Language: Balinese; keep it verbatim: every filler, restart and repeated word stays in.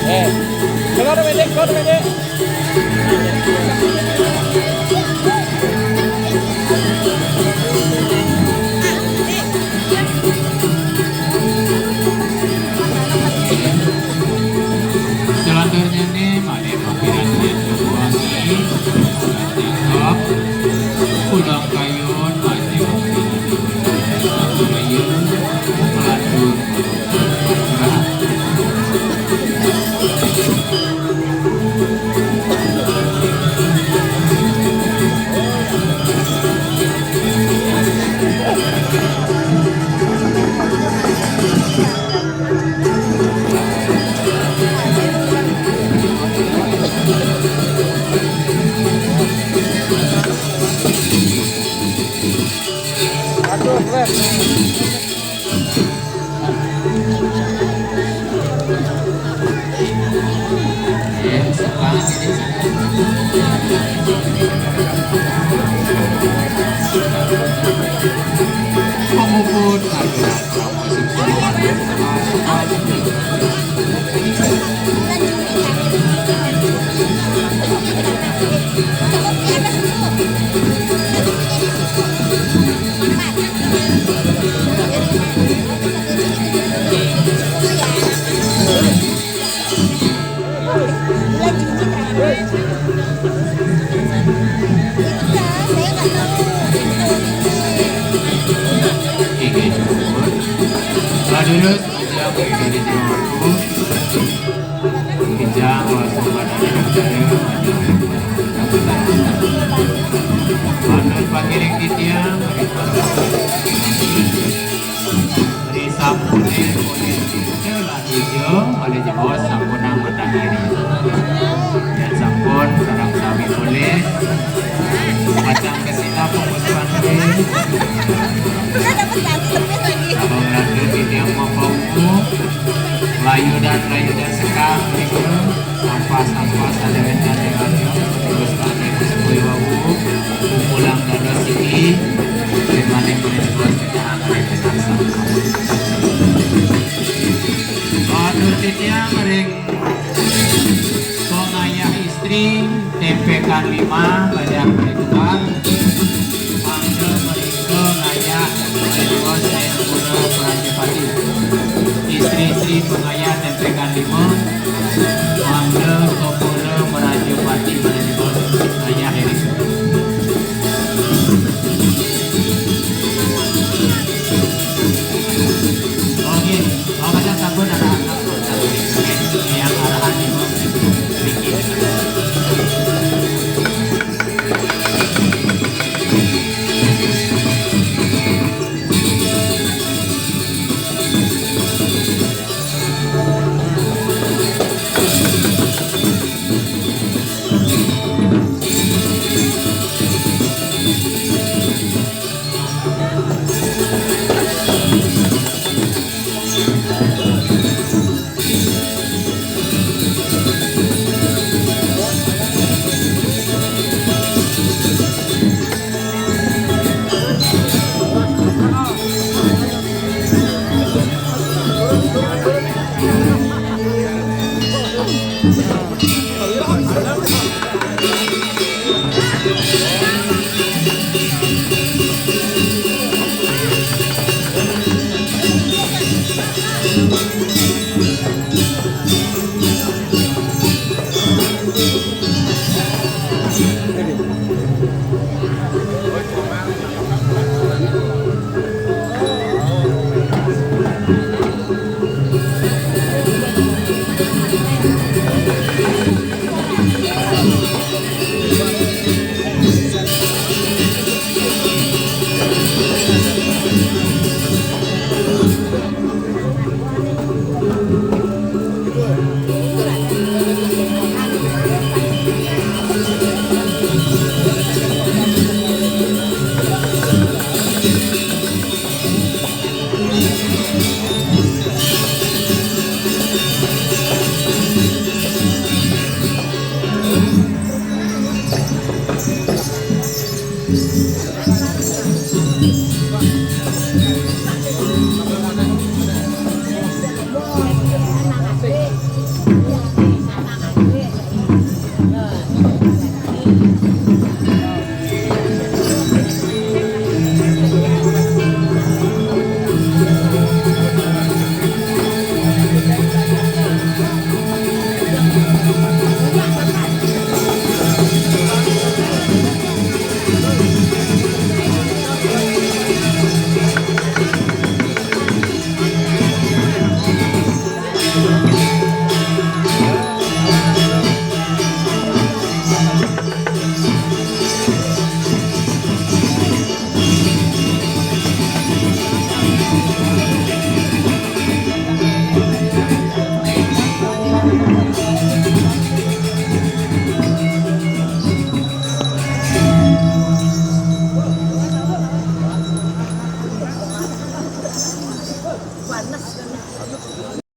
Eh, keluar, Mede, keluar, Mede. Selanjutnya nih, mari mampir aja ke wangi, cakep, pulang kayun, maju, kayun, lanjut. Pamuput, aduh. Oke, syukur. Pak Dulus, aja dari jawabku. Kita langsung pada acara. Pak Dulus, Pak Giring, Titiang, Mari sampun, eh, oleh Ijo, oleh Jebos, sampun anggota diri. Dan sampun, sareng sami polih. Pacang kesina fokus panggih. Abang Ratu, Titiang Mapauku, layudan-layudan sekar, mriku. Sampah-sampah sadaya ingkang terus kami kusukuy wau, pulang dados siki, sing maning menika sampah. Matur titiang ring pengayah istri, tempekan lima, bajang menika. Mangda menika ngayah menika Sri Pura Prajapati. Istri-istri pengayah tempekan lima, mangda ka Pura Prajapati menika ngayah ini. Oke, kalau sampun arahan, yang arahan lima, sedikit.